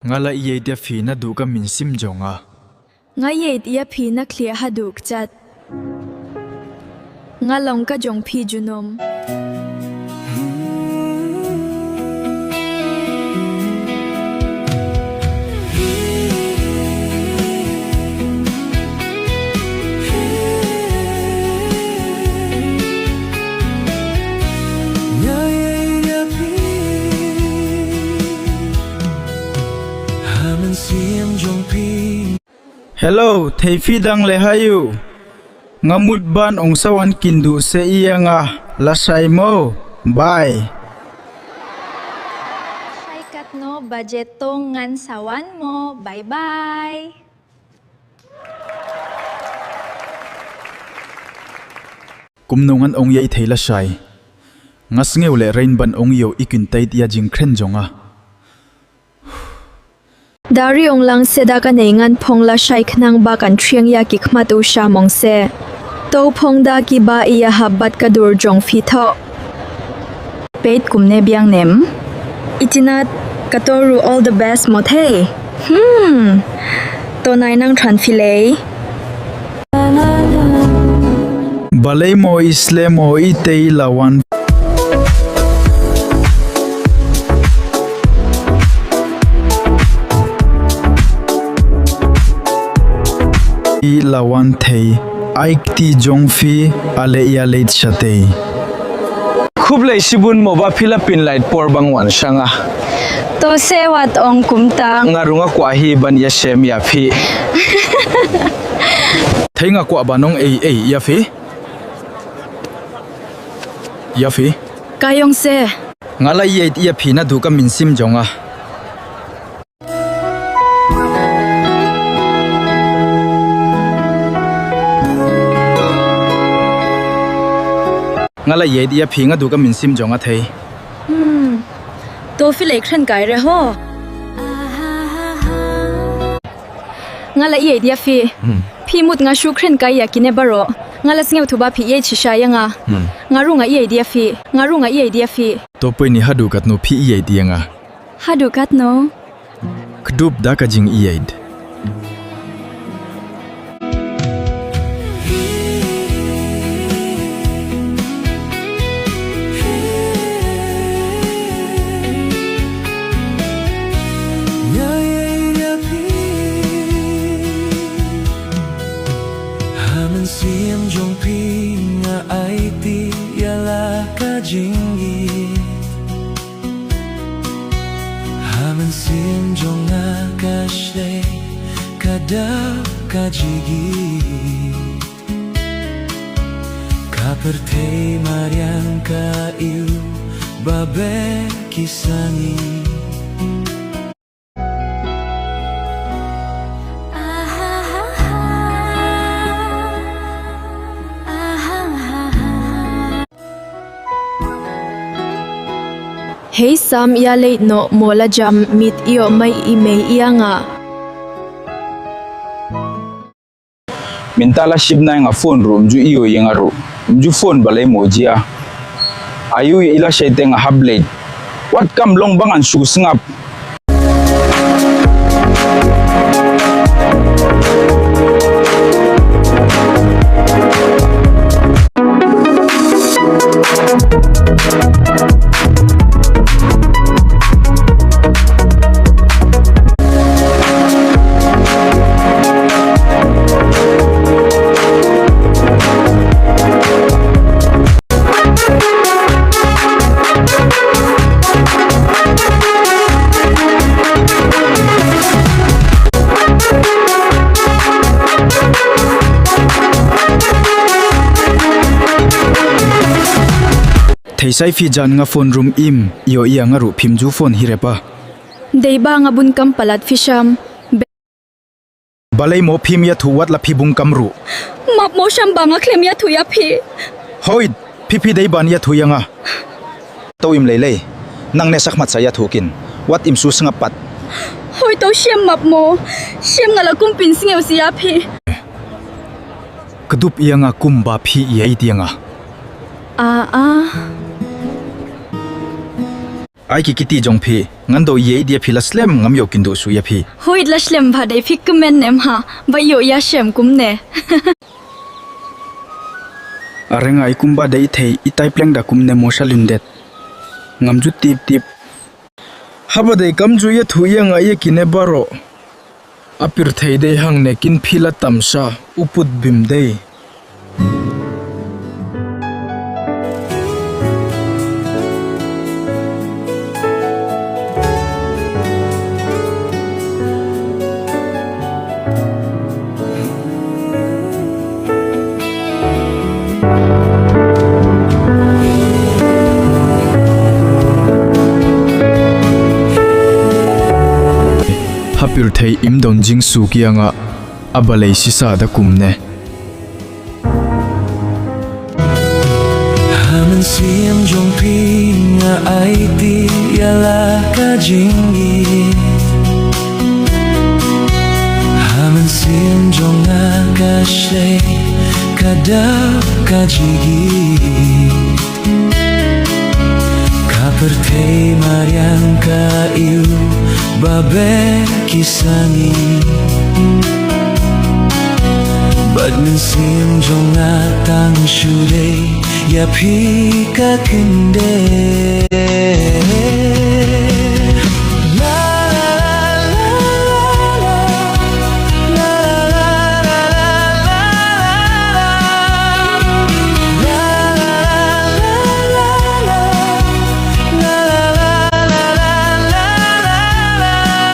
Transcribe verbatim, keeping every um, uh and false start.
Nga la ïeit ïa phi naduh ka mynsiem jong nga. Nga ïeit ïa phi na khlieh haduh kjat. Nga long ka jong phi junom. Hello, thei phi dang leh hayu. Nga mut ban ong sa wan kynduh seh ïa nga, lashai mo. Bye. Shai katno baje to ngan sa wan mo. Bye bye. Kumno ngan ong ïa i thei lashai. Nga sngew lehrain ban ong ïa i kyntait ïa jingkren jong nga. Da ri ong lang seh da ka nei ngan phong lashai khnang ba kan thiang ïa ki khmat u sha mong seh. To phong da kiba ïa hap bad ka dur jong phi thoh. Peit kumne biang nem. Itinat ka to ruh all the best mo thei. Hmm. To nai nang tran phi lei. Balei mo i slem o i tei la wan. I la wan thei. Ai kti jong phi ale ïa leit shatei. Khublei shibun mo ba phi la pynlait por ban wan sha nga. To seh wat ong kumta. Nga ruh nga kwah hi ban ïashem ïa phi. Thei nga kwah ban ong ei ei ïa phi. Ïa phi. Ka ong seh. Nga la ïeit ïa phi naduh ka mynsiem jong nga. Nga la ïeit ïa phi naduh ka mynsiem jong nga thei. Hmm. To phi lei kren kai re ho. Nga la ïeit ïa phi. Hmm. Phi mut nga shu kren kai ïa kine baroh. Nga la sngewthuh ba phi ïeit shisha ïa nga. Hmm. Nga ruh nga ïeit ïa phi. Nga ruh nga ïeit ïa phi. To poi ni haduh katno phi ïeit ïa nga. Haduh katno. Kdup da ka jingïeit. Ha mynsiem jong phi nga aiti ïa la ka jingïeit. Ha mynsiem jong nga ka shei ka dap ka jingïeit. Ka pyrthei mariang ka ïu ba beh ki sangeh. Hei sam ïa leit noh mo la jam mit ïoh mai i mei ïa nga. Mynta la shipnai nga phone ruh ym ju ïoh ïa nga ruh. Ym ju phone balei mo jia. Ayu ïa i lashai te nga hap leit. Wat kam long ba ngan shu sngap. Thei sai phi jan nga phone ruh ym ïoh ïa nga ruh phim ju phone hi re pa. Dei ba nga bun kam palat phi sham. Balei mo phim ïathuh wat la phi bun kam ruh. Map mo sham ba nga khlem ïathuh ïa phi. Hoi, phi phi dei ban ïathuh ïa nga. To im lei lei. Nangne shakhmat sa ïathuh kin. Wat im shu sngap pat. Hoi to shem map mo. Shem nga la kum pynsngew sha ïa phi. Kdup ïa nga kum ba phi ïeit ïa nga. Ah ah. Ai ki kti jong phi. Ngan do ïeit ïa phi la slem, ngam ïoh kynduh shuh ïa phi. Hooid la slem bha dei, phi kmen em ha, ba ïoh ïashem kumne. Are nga i kumba dei thei, i tai pleng da kumne mo sha lyndet. Ngam ju tip tip. Haba dei kam ju ïathuh ïa nga ïa kine baroh. A pyrthei dei hangne kin phi la tam sha u put bim dei. Ha pyrthei im don jingsuk ïa nga, a balei shisha da kumne. Ha mynsiem jong phi nga aiti ïa la ka jingïeit. Ha mynsiem jong nga ka shlei ka dap ka jingïeit. Ka pyrthei mariang ka ïoh ba beh ki sangeh. Bad mynsiem jong nga tang shu dei ïa phi ka kyndit.